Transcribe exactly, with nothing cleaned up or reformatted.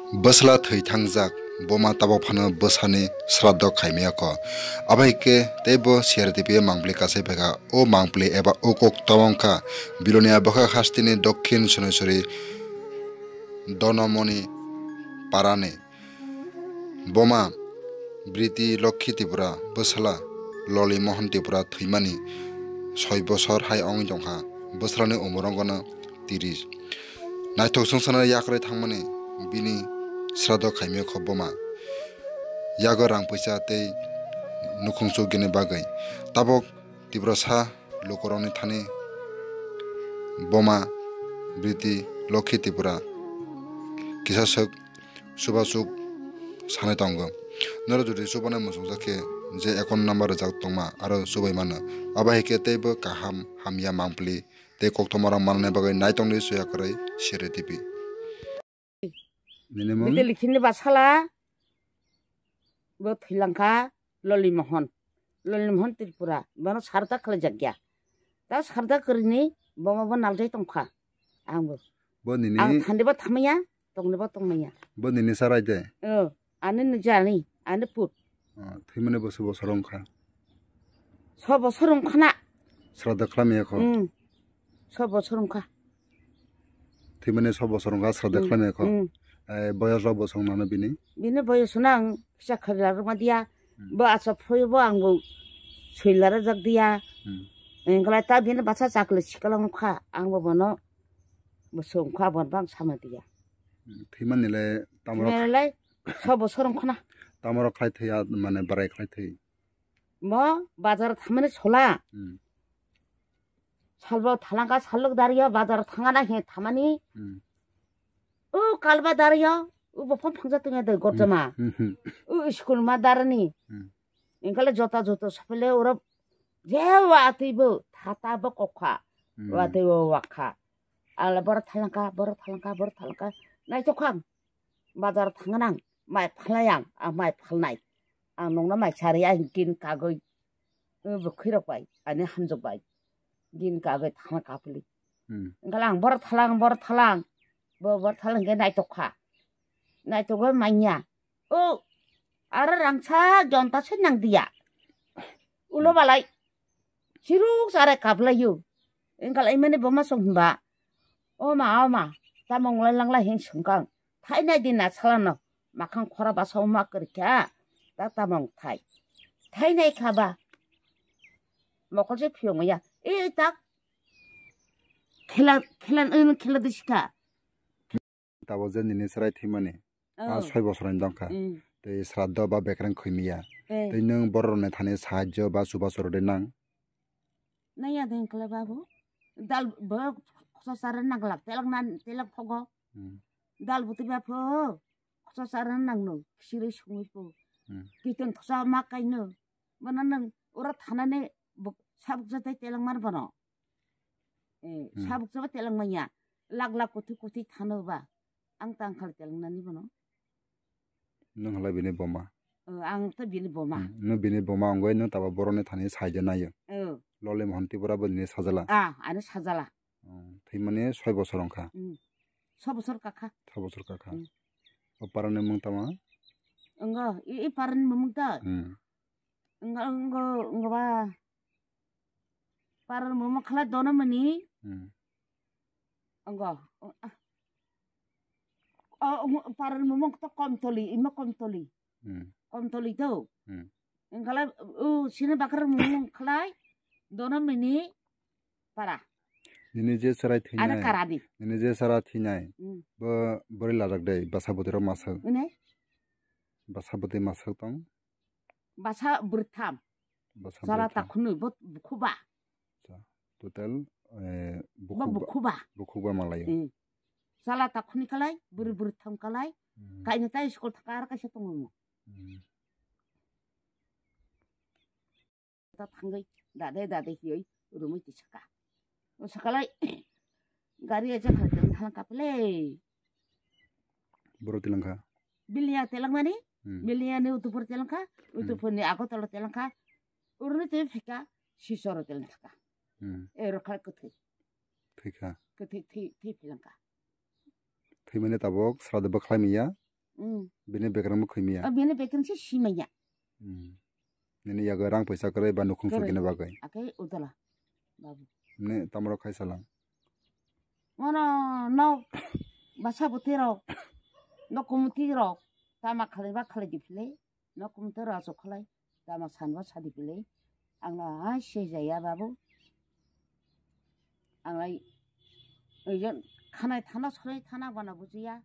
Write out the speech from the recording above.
Bwsla thwi thangjak, boma tabok phano bwsani sraddho khaimaya kho. Abo hai khe teibo C R T P o mangpili kasai phaikha. O mangpili eba o kok tamo wngkha Bilonia bwkhak hasteni Dokhin Sonaisori Donomoni parani. Boma Briti Lokhi Tripura, bwsla Loli Mohan Tripura thwimani soi bosor hai wngwi tongkha. Bwslani umor wngkha tiris. Naithok swngcharno yakarwi thangmani bini sraddho khaimaya kho boma. Yago rang puisa tei nukhung chukgini bagwi. Tabok Tiprasa lukurokni thani boma Briti Lokhi Tripura kisa swk chubaswk sanai tongo. Norok jodi chubana muchungjak khe je account number rijak tongma aro chubai mano. Abo hai khe teibo kaham hamya mangpili tei koktwmarok manna bagwi naitongdi soya kwrwi C R T P. Nini mung? Bidilikhini basala bo thwilangkha Loli Mohon. Loli Mohon Tripura. Bono sarda khlaijak ya. Ta sarda kwrwini boma bo naljai tongkha. Angbo. Bo nini Ang thandibo thamaya, tongnibo tongmaya. Bo nini sarai de? O, ani nijani, ani put. O, thwimani boso bosor wngkha. So bosor wngkhana. Sraddho khlamya kho. Mm. So bosor wngkha. Thwimani so bosor wngkha sraddho Mm, khlamya kho. Mm. Eh, boyos rok bosong nano bini? Bini boyos no ang kisa kharila rwma diya. Mm. Bo acha phoibo ang bo soila rajak diya. Mm. Engkhala ta bini basa chakle sikala wngkha. Ang bo bono bosong wngkha, bono bang sama diya. Mm, thwimani le tamoro Thwimani le so bosor wngkhana. Tamoro khlai thwi ya, mane barai khlai thwi. Mo bazar thamani sola. Hmm. Salbo thalangka salok dario bazar thangana he thamani. Hmm. O kalba dario, o bopon phangja tongya de gorjama. Hmm, hmm. O school ma darani. Hmm. Engkale jota jota sapele oro je watwi bo thata bo kokha. Hmm. Watwi bo wakha. Ala bor thalangka, bor thalangka, bor thalangka. Nai chokhang. Bazar thangnang, mai phalnai ang, ang mai phalnai. Ang nongno mai chari, ang gin kagwi, eh, bwkhwi rok bai, ani hamjwk bai. Gin kagwi thangna kapli. Hmm. Engkhala ang bor thalang, bor thalang, bo bor thalang khe naitok kha. Naitokgwi manya. O, aro rangsa jonta se nang diya. Ulo Hmm. balai. Chiruk chare kaplaio. Engkhala imani boma song himba. O ma, o ma, tamo nglai langlai hin sungkang. Thainai din na salano. Makhang khora basa o ma kwrwikha. Ta tamo thai. Thainai khaba. Mokol se phiyong ya. E tak. Khela, khela, khela diska. Tabok je nini chwrai thwimani, ah, Oh. soi bosorni dongkha. Mm. Tei sraddho ba bekreng khwimya. Eh. Tei nwng bororokni thani sahajjo ba chubachu rwdi nang? Naiya de wngkha le babu. Dal bo khosa chara nang glak, telak nan, telak phogo. Mm. Dal bwtwi ba pho, khosa chara nang no, sirwi sungwi pho. Mm. Kiting khosa ma kaino. Bono nwng oro thanani bo-, sabuksa tei telak mar bono. Eh, Hmm. sabuksa ba telak manya. Lak lak kuthwi kuthwi thano ba. Ang tang khal telak nani bono. Nwng halai bini boma. Eh, ang to bini boma. Hmm, nwng bini boma wngwi nwng taba boroni thani saija naio. Eh. Loli Mohan Tripura bo nini sajala. Ah, ani sajala. Hmm, thwimani soi bosor wngkha. Hmm. Soi bosor kakha. Soi bosor kakha. Hmm. O parani mung tama? Wngkha, i, i parani mung ta? Hmm. Wngkha, wngkha, wngkha ba. Parar momo khala dono mani. Hmm. Wngkha. O, ah. O, wng-, parar momo to Komtoli, imo Komtoli. Hmm. Komtoli to. Hmm. Wngkhala, o, sini bakar momo khalai dono mani para. Nini je chwrai Ana thwinai. Karadi. Nini je chwrai thwinai. Hmm. Bo bwrwi lajak dei, bwsa bwtwi rok masuk. Ine? Bwsa bwtwi masuk tong. Basa bwrwtham. Basa Sala bwrwtham. Takhunwi bo bukhuba. Sa, total, eh, Bo bukhukba, bukhuba. Bukhukba malayo. Hmm. Sala takhuni kalai, bwrwi Hmm. bwrwtham kalai. Hmm. Kaina tai school thaka ar kaisa tongo. Hmm. Ta thangwi dade dade hiyoi rumwi tisaka. O sakalai gari aja kharkar thalang kapele. Boro telangkha. Bilia telangmani, Hmm. Bilia ni utupur telangkha, Hmm. utupur ni Agartala telangkha, urni te phika, Sisoro telangkha. Hmm. E rokha kwthwi. Thwikha. Kwthwi thwi, thwi philangkha. Thwimani tabok srado bwkhlai miya. Hmm. Bini bekrang bo khwimya. Ah, bini bekrang se simanya. Hmm. Nini yago rang paisa kwrwi ba nukhung Kwrwi. Sokina bagwi. Ake udala, babu. Ne tamro khai salang. Mono nok basa bwtwi rok, nok kumuti rok, tama khalai ba khalai di philai, nok kumuti rok aswk khalai, tama san ba sadi philai. Ang la hai se jaya babu. Ang lai oijon khanai thana sorai thana bana bujiya.